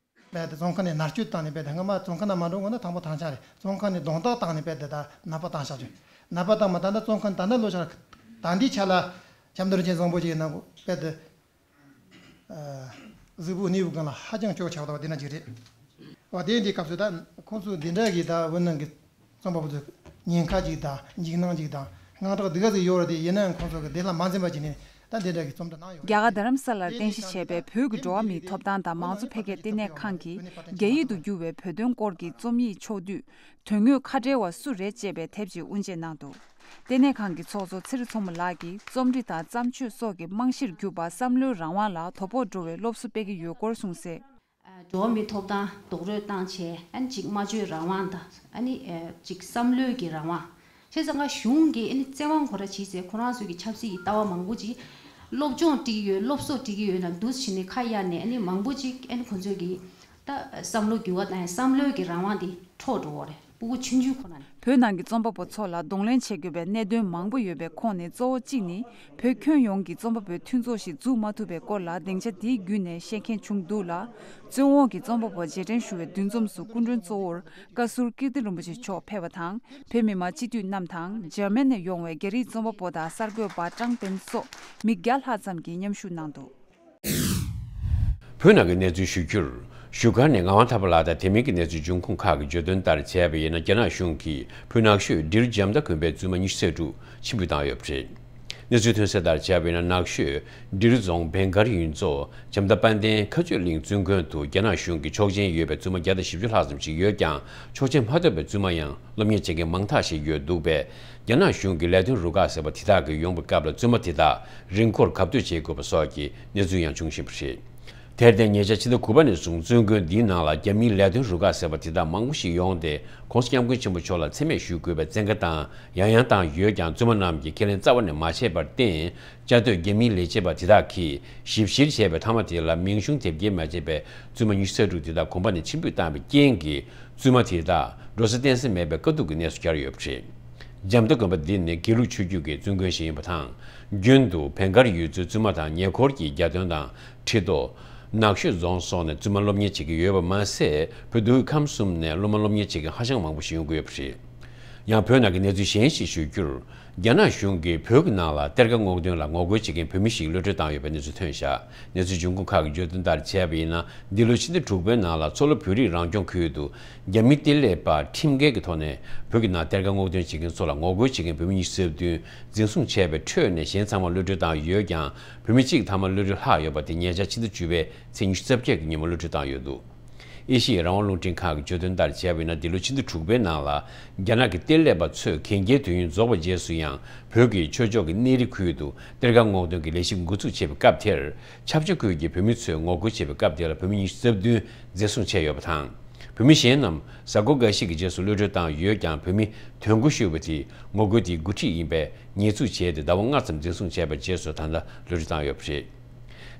རྦད་དེ་བཙོན་ཁང་ནས་མནར་གཅོད་བཏང་ནས། རྦད་དེ་སྔ་མ་བཙོན་ཁང་ནང་མ་འགྲོ་སྔོན་ན་དང་པོ་ཐང་ཆ་རེད། བཙོན་ཁང་ནས་རྡུང་རྡེག་བཏང་ནས་རྦད་དེ་ད་ནད་པ་བཏང་བཞག་བྱུང་། ནད་པ་བཏང་མ་ད་ལྟ་བཙོན་ཁང་ད་ལྟ་ལོ་ཆགས། ད་ལྟའི་ཆ་ལ་བྱམས་མདོ་རིན་ཆེན་བཟང་པོ་ཅིག་ཡིན་ན་རྦད་དེ་གཟུགས་པོ་གནས་བབ་སྒང་ལ་ཧ་ཅང་སྐྱོ་ཆགས་པ་འདི་འདྲ་ཅིག་རེད། འོ་དེ་འདི་སྐབས་སུ་ད་ཁོང་ཚོ་འདི་འདྲ་གི་ད་བོད་ནང་གི་རྩོམ་པ་པོ་ཚོ་ཉེན་ཁ་ཅིག་དང་འཇིགས་སྣང་ཅིག་དང་དངངས་སྐྲག་འདི་ག་ཚོད་ཡོད་རེད་དེ། ཡིན་ནའང་ཁོང་ཚོ་གི་བདེ་བླག་མ་འཛེམ་པ་བྱས་ནས་ད་འདི་འདྲ་གི་རྩོམ་འབྲི་གནང་ཡོད། རྒྱ་གར་རྡ་རམ་ས་ལར་རྟེན་གཞི་བྱས་པའི་བོད་ཀྱི་འགྲོ་བ་མིའི་ཐོབ་ཐང་དང་མང་གཙོ་འཕེལ་རྒྱས་ལྟེ་གནས་ཁང་གིས་རྒྱ་ཡིག་ཏུ་བསྒྱུར་བའི་བོད་དོན་སྐོར་གྱི་རྩོམ་ཡིག་ཕྱོགས་བསྡུས། དོན་དངོས་ཁ་བྲལ་བ་སུ་རེད་ཅེས་པའི་དེབ་ཅིག་དབུ་འབྱེད་གནང་འདུག་ལྟེ་གནས་ཁང་གི་ཚོགས་གཙོ་ཚེ་རིང་མཚོ་མོ་ལགས་ཀྱིས་རྩོམ་འབྲི་དང་བརྩམས་ཆོས་སོགས་ཀྱི་རྨང་གཞིར་གྱུར་པ་བསམ་བློའི་རང་དབང་ལ་དོ་ཕོག་འགྲོ་བའི་སློབ་གསོ་སྤེལ་གྱི་ཡོད་སྐོར་གསུངས་གསལ། འགྲོ་བ་མིའི་ཐོབ་ཐང་རྡོག་རོལ་བཏང་བྱས། ཨ་ནི་གཅིག་སྨྲ་བརྗོད་རང་དབང་དང་། ཨ་ནི་གཅིག་བསམ་བློའི་གི་རང་དབང་། བྱས་ཙང་ང་གཞུང་གིས་ཨ་ནི་བཙན་དབང་ཁོ་ར་བྱས་ཚེ་ཁོ་རང་ཚོའི་གི་ཆབ་སྲིད་ཀྱི་ལྟ་བ་མང་པོ་ཅིག་སློབ་སྦྱོང་སྤྲད་ཀྱི་ཡོད། སློབ་གསོ་སྤྲད་ཀྱི་ཡོད་ན་འདུག་བྱས་ནས་ཁ་གཡར་ནས། ཨ་ནི་མང་པོ་ཅིག་ཨ་ནི་ཁོ་ཚོས་གི་ད་བསམ་བློ་འགྱུར་བ་བཏང་ཡ། བསམ་བློའི་གི་རང་དབང་དེ་འཕྲོག་འགྲོ་གི་རེད། སྤུ་གུ་ཆུང་ཆུང་ཁོ་ན་ནས། བོད་ནང་གི་རྩོམ་པ་པོ་ཚོ་ལ་གདོང་ལེན་བྱེད་དགོས་པའི་གནད་དོན་མང་པོ་ཡོད་པའི་ཁོངས་ནས་གཙོ་བོ་གཅིག་ནི། བོད་ཁྱོན་ཡོངས་ཀྱི་རྩོམ་པ་པོའི་མཐུན་ཚོགས་ཤིག་འཛུགས་མ་ཐུབ་པའི་སྐོར་ལ་སྡིངས་ཆ་འདིའི་བརྒྱུད་ནས་བཤད་མཁན་བྱུང་འདུག་ལ། བཙོན་འོག་གི་རྩོམ་པ་པོ་རྗེས་དྲན་ཞུ་བའི་འདུ་འཛོམས་སུ་སྐུ་མགྲོན་གཙོ་བོར་བཀའ་ཟུར་ཀིརྟི་རིན་པོ་ཆེ་མཆོག་ཕེབས་པ་དང་། བོད་མི་མང་སྤྱི་འཐུས་རྣམས་དང་། འཇར་མན་ནས་ཡོང་བའི་རྒྱ་རིགས་རྩོམ་པ་པོ་དང་གསར་འགོད་པ་ཀྲང་ཏེན་སོགས་མི་བརྒྱ་ལྷག་ཙམ་གྱིས་མཉམ་ཞུགས་གནང་འདུག་བོད་ནང་གི་གནས་ཚུལ་ཞུ་རྒྱུར། བཞུགས་སྒར་ནས་ངག་དབང་ཐར་པ་ལགས་དང་དེ་མིན་གྱི་གནས་ཚུལ་འབྱུང་ཁུངས་ཁག་གིས་བརྗོད་དོན་ལྟར་བྱས་པ་ཡིན་ན། རྒྱ་ནག་གཞུང་གིས་བོད་ནག་ཤོད་འབྲིར་འཇམ་མདའ་དགོན་པའི་བཙུན་མ་ཉི་ཤུ་རྩ་དྲུག་ཆིབས་བསྒྱུར་བཏང་ཡོད་པ་རེད། གནས་ཚུལ་ཐོན་གསལ་ལྟར་བྱས་པ་ཡིན་ན། ནག་ཤོད་འབྲིར་རྫོང་བན་དཀར་ཡུལ་ཚོ་འཇམ་མདའ་དཔལ་ལྡན་མཁའ་སྤྱོད་གླིང་བཙུན་དགོན་དུ་རྒྱ་ནག་གཞུང་གི་ཆོག་མཆན་ཡོད་པའི་བཙུན་མ་བརྒྱ་དང་བཞི་བཅུ་ལྷག་ཙམ་ཞིག་ཡོད་ཀྱང་། ཆོག་མཆན་མ་ཐོབ་པའི་བཙུན་མ་ཡང་སློབ་གཉེར་བྱེད་མཁན་མང་དག་ཞིག་ཡོད་འདུག་པས། རྒྱ་ནག་གཞུང་གི་ལས་དོན་རུ་ཁག་ཟེར་བ་དེ་དག་གིས་ཡོང་བའི་སྐབས་ལ་བཙུན་མ་དེ་དག་རིང་འཁོར་གབ་སྡོད་བྱེད་དགོས་པ་སོགས་ཀྱི་གནས་ཚུལ་ཡང་འབྱུང་བཞིན་པ་རེད། དེར་བརྟེན། ཉེ་ཆར་ཕྱི་ཟླ་དགུ་པ་ནས་བཟུང་བཙུན་དགོན་འདིའི་ནང་ལ་རྒྱ་མིའི་ལས་དོན་རུ་ཁག་ཟེར་བ་དེ་དག་མང་པོ་ཞིག་ཡོང་སྟེ། ༸གོང་ས་༸སྐྱབས་མགོན་ཆེན་པོ་མཆོག་ལ་མཚན་སྨད་ཞུ་དགོས་པའི་བཙན་བཀའ་དང་ཡང་ཡང་བཏང་ཡོད་ཀྱང་། བཙུན་མ་རྣམས་ཀྱིས་ཁས་ལེན་རྩ་བ་ནས་མ་བྱས་པར་བརྟེན། བཅའ་སྡོད་རྒྱ་མིའི་ལས་བྱེད་པ་དེ་དག་གིས་ཞིབ་བཤེར་བྱས་པའི་མཐའ་མ། དེ་ལ་མིང་གཞུང་དེབ་སྐྱེལ་མ་བྱས་པའི་བཙུན་མ་ཉི་ཤུ་རྩ་དྲུག་དེ་དག་གོམ་པ་ནས་ཕྱིར་འབུད་བཏང་བའི་རྐྱེན་གྱིས། བཙུན་མ་དེ་དག་འགྲོ་ས་བསྟན་ས་མེད་པའི་དཀའ་སྡུག་གི་གནས་སུ་གྱར་ཡོད་པ་རེད། འཇམ་མདའ་དགོན་པ་འདི་ནི་དགེ་ལུགས་ཆོས་བརྒྱུད་ཀྱི་བཙུན་དགོན་ཞིག་ཡིན་པ་དང་། རྒྱུན་དུ་བན་དཀར་ཡུལ་ཚོའི་བཙུན་མ་དང་ཉེ་འཁོར་གྱི་རྒྱ་སྟོན་དང་ཁྲི་ཐོག་ནགས་ཤོད་རྫོང་སོགས་ནས་བཙུན་མ་སློབ་གཉེར་བྱེད་ཀྱི་ཡོད་པ་མ་ཟད། བོད་མདོ་དབུས་ཁམས་གསུམ་ནས་སློབ་མ་སློབ་གཉེར་བྱེད་མཁན་ཧ་ཅང་མང་པོ་ཞིག་ཡོང་གི་ཡོད་པ་རེད། ཡང་བོད་ནང་གི་གནས་ཚུལ་གཞན་ཞིག་ཞུ་རྒྱུར། རྒྱ་ནག་གཞུང་གིས་བོད་ཀྱི་ནང་ལ་གཏེར་ཁ་སྔོག་འདོན་ལ་ངོ་རྒོལ་བྱེད་མཁན་བོད་མི་ཞིག་གློད་གྲོལ་བཏང་ཡོད་པའི་གནས་ཚུལ་ཐོན་བཞག་གནས་ཚུལ་འབྱུང་ཁུངས་ཁག་གིས་བརྗོད་དོན་ལྟར་བྱས་པ་ཡིན་ན། འདི་ལོའི་ཕྱི་ཟླ་དྲུག་པའི་ནང་ལ་མཚོ་ལྷོ་བོད་རིགས་རང་སྐྱོང་ཁུལ་དུ་རྒྱ་མི་གཏེར་ལས་པ་ཁྲིམས་འགལ་གྱི་ཐོག་ནས་བོད་ཀྱི་ནང་གཏེར་ཁ་སྔོག་འདོན་བྱེད་མཁན་ཚོ་ལ་ངོ་རྒོལ་བྱེད་མཁན་བོད་མི་ཉི་ཤུ་རྩ་བདུན་འཛིན་བཟུང་བྱས་པའི་ཁྲོད་ནས། གཞན་ཚང་མ་གློད་གྲོལ་བཏང་ཡོད་ཀྱང་། བོད་མི་གཅིག་ཐ་མ་གློད་གྲོལ་ལྷག་ཡོད་པ་དེ་ཉེ་ཆར་ཕྱི་ཟླ་བཅུ་པའི་ཚེས་ཉི་ཤུ་རྩ་བརྒྱད་ཀྱི་ཉིན་མོ་གློད་གྲོལ་བཏང་ཡོད་འདུག་ཨེ་ཤི་ཡའི་རང་དབང་རླུང་འཕྲིན་ཁང་གིས་བརྗོད་དོན་ལྟར་བྱས་པ་ཡིན་ན། འདི་ལོའི་ཕྱི་ཟླ་དྲུག་པའི་ནང་ལ། རྒྱ་ནག་གི་གཏེར་ལས་པ་ཚོས་གན་རྒྱའི་དུས་ཡུན་རྫོགས་པའི་རྗེས་སུ་ཡང་། བོད་ཀྱི་ཆོས་ཕྱོགས་ཀྱི་གནས་རི་ཁུལ་དུ་གཏེར་ཁ་སྔོག་འདོན་གྱི་ལས་གཞི་འགོ་འཛུགས་བྱེད་པའི་སྐབས་དེར། ཆབ་ཆ་ཁུལ་གྱི་བོད་མི་ཚོས་ངོ་རྒོལ་བྱེད་པའི་སྐབས་དེ་ལ་བོད་མི་ཉི་ཤུ་རྩ་བདུན་འཛིན་བཟུང་བྱས་ཡོད་པ་དང་། བོད་མི་གཞན་རྣམས་གཟའ་འཁོར་འགའ་ཤས་ཀྱི་རྗེས་སུ་གློད་གྲོལ་བཏང་ཡོད་ཀྱང་། བོད་མི་དོན་གོ་ཤོར་བ་དེ་ངོ་རྒོལ་དེའི་འགོ་ཁྲིད་ཡིན་པས་ཉེས་འཛུགས་བྱས་ཏེ། ཟླ་བ་ལྔ་ཙམ་འཛིན་བཟུང་བྱས་པའི་རྗེས་སུ་ད་ལྟ་གློད་གྲོལ་བཏང་ཡོད་པ་རེད།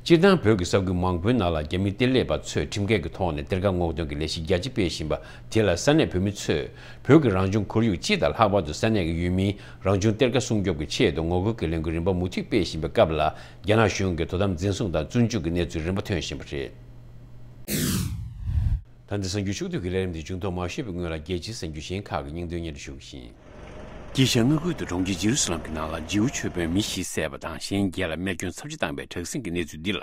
སྤྱིར་བཏང་བོད་ཀྱི་ས་ཁུལ་མང་པོའི་ནང་ལ་རྒྱ་མིའི་གཏེར་ལས་པ་ཚོས་ཁྲིམས་འགལ་གྱི་ཐོག་ནས་གཏེར་ཁ་སྔོག་འདོན་གྱི་ལས་གཞི་རྒྱ་ཆེ་སྤེལ་བཞིན་པ་དེ་ལ། ས་གནས་བོད་མི་ཚོས་བོད་ཀྱི་རང་བྱུང་ཁོར་ཡུག་སྤྱི་དང་ལྷག་པར་དུ་ས་གནས་ཀྱི་ཡུལ་མིའི་རང་བྱུང་གཏེར་ཁ་སྲུང་སྐྱོབ་ཀྱི་ཆེད་དུ་ངོ་རྒོལ་གྱི་ལས་འགུལ་རིམ་པ་མུ་མཐུད་སྤེལ་བཞིན་པའི་སྐབས་ལ། རྒྱ་ནག་གཞུང་གིས་དོ་དམ་འཛིན་བཟུང་དང་བཙོན་འཇུག་གི་གནས་ཚུལ་རིམ་པ་ཐོན་བཞིན་པ་རེད། ད་འདི་གསར་འགྱུར་ཕྱོགས་བསྡུས་ཀྱི་ལས་རིམ་འདི་མཇུག་བསྡོམས་མ་ཞུས་པའི་སྔོན་ལ། རྒྱལ་སྤྱིའི་གསར་འགྱུར་གཞན་ཁག་གི་སྙིང་དོན་སྙན་སྒྲོན་ཞུ་གི་ཡིན། དཀྱིལ་ཤར་མངའ་ཁུལ་དུ་གྲོང་ཁྱེར་ཇེ་རུ་སཱ་ལམ་གྱི་ནང་ལ་ཇིའུ་ཆོས་དཔོན་མི་བཞི་བསད་པ་དང་གཞན་བརྒྱད་ལ་རྨས་སྐྱོན་ཚབས་ཆེ་བཏང་བའི་དྲག་ཟིང་གི་གནས་ཚུལ་འདི་ལ།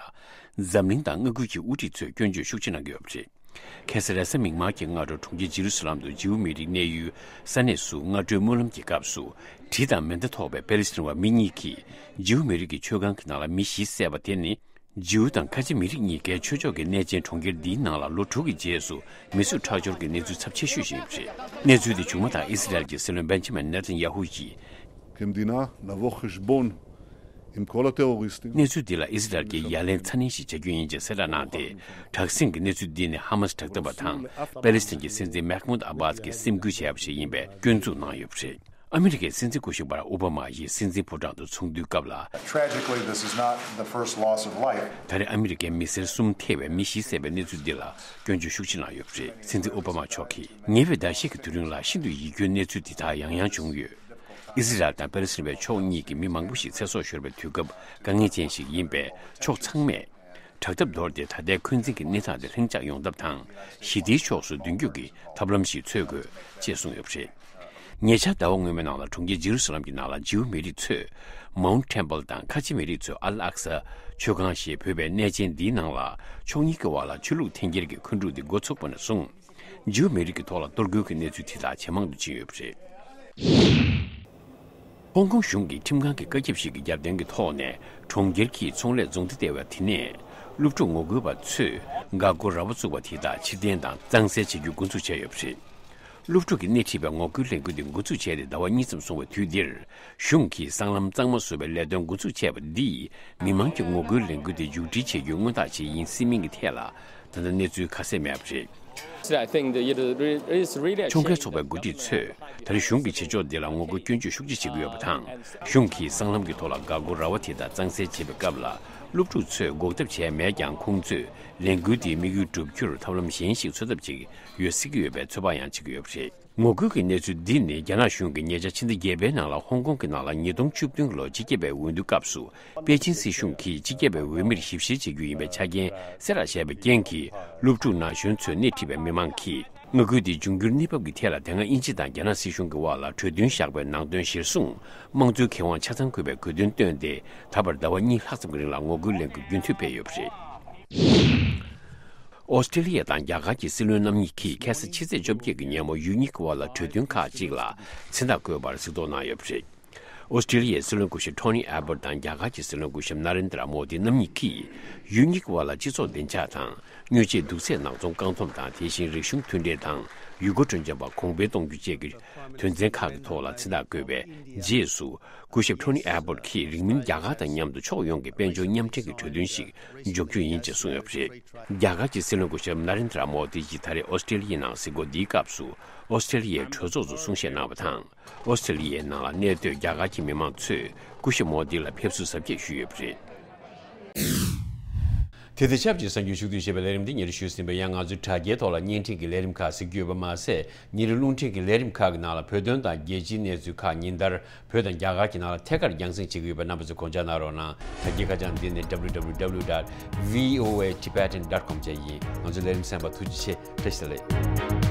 འཛམ་གླིང་དང་མངའ་ཁུལ་གྱི་དབུ་ཁྲིད་ཚོས་སྐྱོན་བརྗོད་ཤུགས་ཆེ་གནང་གི་ཡོད་པ་རེད། ཁ་སང་རེས་གཟའ་མིག་དམར་གྱི་སྔ་དྲོ་གྲོང་ཁྱེར་ཇེ་རུ་སཱ་ལམ་དུ་ཇིའུ་མི་རིགས་གནས་ཡུལ་ས་གནས་སུ་སྔ་དྲོའི་སྨོན་ལམ་གྱི་སྐབས་སུ། གྲི་དང་མེ་མདའ་ཐོགས་པའི་པེ་ལི་སི་ཐན་བ་མི་གཉིས་ཀྱིས་ཇིའུ་མི་རིགས་ཀྱི་མཆོད་ཁང་གི་ནང་ལ་མི་བཞི་བསད་པ་དེ་ནི། ཇིའུ་དང་ཁ་ཆེ་མི་རིགས་གཉིས་ཀའི་ཆོས་ཕྱོགས་ཀྱི་གནས་ཆེན་གྲོང་ཁྱེར་འདིའི་ནང་ལ་ལོ་དྲུག་གི་རྗེས་སུ་མི་གཟུགས་ཁྲག་སྦྱོར་གྱི་གནས་ཚུལ་ཚབས་ཆེ་ཤོས་ཤིག་ཡིན་པ་རེད། གནས་ཚུལ་དེ་བྱུང་མ་ཐག་ཨི་སི་རལ་གྱི་སྲིད་བློན་བེན་ཇ་མིན་ནེ་ཐན་ཡ་ཧུ་གྱིས། כמדינה לבוא חשבון עם כל הטרוריסטים. གནས་ཚུལ་འདི་ལ་ཨི་སི་རལ་གྱིས་ཡ་ལན་ཚ་ནན་ཞིག་བྱ་རྒྱུ་ཡིན་ཅེས་གསལ་བསྒྲགས་གནང་སྟེ། དྲག་ཟིང་གི་གནས་ཚུལ་འདི་ནི་ཧ་མ་སི་དྲག་འཐབ་པ་དང་པེ་ལི་སི་ཐན་གྱི་སྲིད་འཛིན་མེག་མུད་ཨ་བྷ་སི་གིས་སེམས་ཁུར་བྱས་པ་ཞིག་ཡིན་པའི་སྐྱོན་འཛུགས་གནང་ཡོད་པ་རེད། ཨ་མི་རི་ཀའི་སྲིད་འཛིན་སྐུ་ཞབས་བྷ་རག་ཨོ་བྷ་མ་ཡིས་སྲིད་འཛིན་ཕོ་བྲང་དུ་ཚོགས་འདུའི་སྐབས་ལ། Tragically, this is not the first loss of life. ད་རེས་ཨ་མི་རི་ཀའི་མི་སེར་གསུམ་ཐེ་བའི་མི་བཞི་བསད་པའི་གནས་ཚུལ་འདི་ལ་སྐྱོན་བརྗོད་ཤུགས་ཆེ་གནང་ཡོད་པ་རེད། སྲིད་འཛིན་ཨོ་བྷ་མ་མཆོག་གིས། ཉེ་བའི་ཟླ་ཤས་ཀྱི་དུས་རིང་ལ་ཤིན་ཏུ་ཡིད་སྐྱོའི་གནས་ཚུལ་འདི་དག་ཡང་ཡང་བྱུང་ཡོད། ཨི་ཟི་རལ་དང་པེ་ལེ་སི་ཐན་པའི་ཕྱོགས་གཉིས་ཀྱི་མི་མང་པོ་ཞིག་ཚེ་སྲོག་ཤོར་བའི་དུས་སྐབས་དཀའ་ངལ་ཅན་ཞིག་ཡིན་པས། ཕྱོགས་ཚང་མས་དྲག་འཐབ་དོར་ཏེ་ད་ལྟའི་འཁོན་འཛིན་གྱི་གནས་སྟངས་དེ་ལྷིང་འཇགས་ཡོང་ཐབས་དང་། ཞི་བདེའི་ཕྱོགས་སུ་མདུན་སྐྱོད་ཀྱི་ཐབས་ལམ་ཞིག་འཚོལ་དགོས་ཅེས་གསུངས་ཡོད་པ་རེད། ཉེ་ཆར་ཟླ་བ་སྔོན་མའི་ནང་ལ་གྲོང་ཁྱེར་ཇེ་རུ་སཱ་ལམ་གྱི་ནང་ལ་ཇིའུ་མི་རིགས་ཚོས་Mount Temple དང་ཁ་ཆེ་མི་རིགས་ཚོས་ཨལ་ཨག་ས་མཆོད་ཁང་ཞེས་འབོད་པའི་གནས་ཆེན་འདིའི་ནང་ལ་ཕྱོགས་གཉིས་ཀྱི་བར་ལ་ཆོས་ལུགས་འཐེན་འཁྱེར་གྱི་འཁོན་འཁྲུག་འདི་འགོ་ཚུགས་པ་ནས་བཟུང་། ཇིའུ་མི་རིགས་ཀྱི་ཐོག་ལ་གཏོར་རྒོལ་གྱི་གནས་ཚུལ་དེ་དག་ཇེ་མང་དུ་ཕྱིན་ཡོད་པ་རེད། ཧོང་ཀོང་གཞུང་གིས་ཁྲིམས་ཁང་གི་བཀའ་ཁྱབ་ཞིག་གི་རྒྱབ་རྟེན་གྱི་ཐོག་ནས་གྲོང་ཁྱེར་གྱི་ཚོང་ལས་རྫོང་སྡེ་ལྟེ་བ་དེ་ནས་སློབ་ཕྲུག་ངོ་རྒོལ་པ་ཚོས་འགག་སྒོ་ར་བ་བཙུགས་པ་དེ་དག་ཕྱིར་འཐེན་དང་གཙང་སེལ་བྱེད་རྒྱུ་འགོ་འཛུགས་བྱས་ཡོད་པ་རེད། སློབ་ཕྲུག་གིས་སྣེ་ཁྲིད་པའི་ངོ་རྒོལ་ལས་འགུལ་དེ་འགོ་འཛུགས་བྱས་ཏེ་ཟླ་བ་གཉིས་ཙམ་སོང་བའི་དུས་འདིར། གཞུང་གིས་སྲང་ལམ་གཙང་མ་བཟོ་བའི་ལས་དོན་འགོ་འཛུགས་བྱས་པ་འདིས་མི་མང་གི་ངོ་རྒོལ་ལས་འགུལ་དེ་མཇུག་སྒྲིལ་བྱེད་རྒྱུའི་མངོན་རྟགས་ཤིག་ཡིན་སྲིད་མིན་གྱི་ཐད་ལ་ད་ལྟ་གནས་ཚུལ་ཁ་གསལ་མེད་པ་རེད། I think that it is really a ཁྱོང་ཁའི་ཚོགས་པའི་འགོ་ཁྲིད་ཚོས་ད་རེས་གཞུང་གི་བྱེད་ཕྱོགས་འདི་ལ་ངོ་རྒོལ་སྐྱོན་བརྗོད་ཤུགས་ཆེ་བྱེད་ཀྱི་ཡོད་པ་དང་། གཞུང་གིས་སྲང་ལམ་གྱི་ཐོག་ལ་འགག་སྒོ་ར་བ་དེ་དག་གཙང་སེལ་བྱེད་པའི་སྐབས་ལ་སློབ་ཕྲུག་ཚོས་འགོག་ཐབས་བྱས་མེད་ཀྱང་། ཁོང་ཚོས་ལས་འགུལ་དེའི་དམིགས་ཡུལ་བསྒྲུབ་རྒྱུར་ཐབས་ལམ་གཞན་ཞིག་འཚོལ་ཐབས་བྱེད་ཀྱི་ཡོད་སྲིད་ཀྱི་ཡོད་པའི་ཚོད་དཔག་ཡང་བྱེད་ཀྱི་ཡོད་པ་རེད། ངོ་རྒོལ་གྱི་གནས་ཚུལ་འདི་ནི་རྒྱ་ནག་གཞུང་གིས་ཉེ་ཆར་ཕྱི་ཟླ་བརྒྱད་པའི་ནང་ལ་ཧོང་ཀོང་གི་ནང་ལ་ཉིས་སྟོང་བཅུ་བདུན་ལོའི་སྤྱི་ཁྱབ་པའི་འོས་བསྡུ་སྐབས་སུ་པེ་ཅིན་སྲིད་གཞུང་གིས་སྤྱི་ཁྱབ་པའི་འོས་མིར་ཞིབ་བཤེར་བྱེད་རྒྱུ་ཡིན་པའི་ཆ་རྐྱེན་གསལ་བསྒྲགས་བྱས་པའི་རྐྱེན་གྱིས། སློབ་ཕྲུག་ན་གཞོན་ཚོས་སྣེ་ཁྲིད་པའི་མི་མང་གིས་མངའ་ཁུལ་དེའི་འབྱུང་འགྱུར་གནས་བབ་ཀྱི་ཐད་ལ་དེ་སྔ་དབྱིན་ཇི་དང་རྒྱ་ནག་སྲིད་གཞུང་གི་དབར་ལ་གྲོས་མཐུན་བཞག་པའི་ནང་དོན་གཞིར་བཟུང་། དམངས་གཙོའི་ཁེ་དབང་ཆ་ཚང་དགོས་པའི་དགོས་འདུན་བཏོན་ཏེ། ད་བར་ཟླ་བ་གཉིས་ལྷག་ཙམ་གྱི་རིང་ལ་ངོ་རྒོལ་ལས་འགུལ་རྒྱུན་མཐུད་སྤེལ་ཡོད་པ་རེད། ཨོ་སི་ཀྲི་ལི་ཡ་དང་རྒྱ་གར་གྱི་སྲིད་བློན་རྣམ་གཉིས་ཀྱིས་ཁ་སང་ཕྱི་ཚེས་བཅོ་བརྒྱད་ཀྱི་ཉིན་མོ་ཡུལ་གཉིས་ཀྱི་དབར་ལ་གྲོས་མཐུན་ཁག་ཅིག་ལ་མཚན་རྟགས་བཀོད་པར་གཟིགས་རྟོག་གནང་ཡོད་པ་རེད། ཨོ་སི་ཀྲི་ལི་ཡའི་སྲིད་བློན་སྐུ་ཞབས་ཐོ་ནི་ཨེ་བྷོད་དང་རྒྱ་གར་གྱི་སྲིད་བློན་སྐུ་ཞབས་ན་རེན་དྲ་མོ་དི་རྣམ་གཉིས་ཀྱིས་ཡུལ་གཉིས་ཀྱི་དབར་ལ་སྤྱི་ཚོགས་བདེ་འཇགས་དང་། དངོས་ཆས་དུག་རྫས་ནག་ཚོང་རྐང་འཐོམ་དང་། དེ་བཞིན་རིག་གཞུང་མཐུན་འབྲེལ་དང་། ཡུལ་སྐོར་སྤྲོ་འཆམ་པ་གོང་འཕེལ་གཏོང་རྒྱུ་བཅས་ཀྱི་དོན་ཚན་ཁག་གི་ཐོག་ལ་མཚན་རྟགས་བཀོད་པའི་རྗེས་སུ། སྐུ་ཞབས་ཐོ་ནི་ཨེ་བྷོད་ཀྱིས་རིང་མིན་རྒྱ་གར་དང་མཉམ་དུ་ཕྱོགས་ཡོངས་ཀྱི་དཔལ་འབྱོར་མཉམ་འབྲེལ་གྱི་གྲོས་མཐུན་ཞིག་འཇོག་རྒྱུ་ཡིན་ཅེས་གསུངས་ཡོད་པ་རེད། རྒྱ་གར་གྱི་སྲིད་བློན་སྐུ་ཞབས་ན་རེན་དྲ་མོ་དི་ཡིས་ད་རེས་ཨོ་སི་ཀྲི་ལི་ཡའི་ནང་གཟིགས་སྐོར་འདིའི་སྐབས་སུ་ཨོ་སི་ཀྲི་ལི་ཡའི་གྲོས་ཚོགས་སུ་གསུང་བཤད་གནང་བ་དང་། ཨོ་སི་ཀྲི་ལི་ཡའི་ནང་ལ་གནས་སྡོད་རྒྱ་གར་གྱི་མི་མང་ཚོས་སྐུ་ཞབས་མོ་དི་ལ་ཕེབས་བསུ་གཟབ་རྒྱས་ཞུས་ཡོད་པ་རེད། དེ་དང་ཆབས་ཅིག་གསར་འགྱུར་ཕྱོགས་བསྡུས་ཞེས་པའི་ལས་རིམ་འདི་ཉིན་རེ་ཞུས་ཟིན་པའི་ཡང་ང་ཚོའི་དྲ་རྒྱའི་ཐོག་ལ་བརྙན་འཕྲིན་གྱི་ལས་རིམ་ཁག་གཟིགས་རྒྱུ་ཡོད་པ་མ་ཟད། ཉིན་རེ་རླུང་འཕྲིན་གྱི་ལས་རིམ་ཁག་གི་ནང་ལ་བོད་དོན་དང་རྒྱལ་སྤྱིའི་གནས་ཚུལ་ཁག་ཉིན་ལྟར་བོད་དང་རྒྱ་གར་གྱི་ནང་ལ་ཐད་ཀར་རྒྱང་སྲིང་བྱེད་ཀྱི་ཡོད་པས་རྣམ་པ་ཚོས་དགོངས་འཇགས་གནང་རོགས་གནང་། ད་རྒྱའི་ཁ་བྱང་འདི་ནི་W W W dot V O A Tibetan dot com བཅས་ཡིན། ང་ཚོའི་ལས་རིམ་གསན་པར་ཐུགས་རྗེ་ཆེ། བཀྲ་ཤིས་བདེ་ལེགས།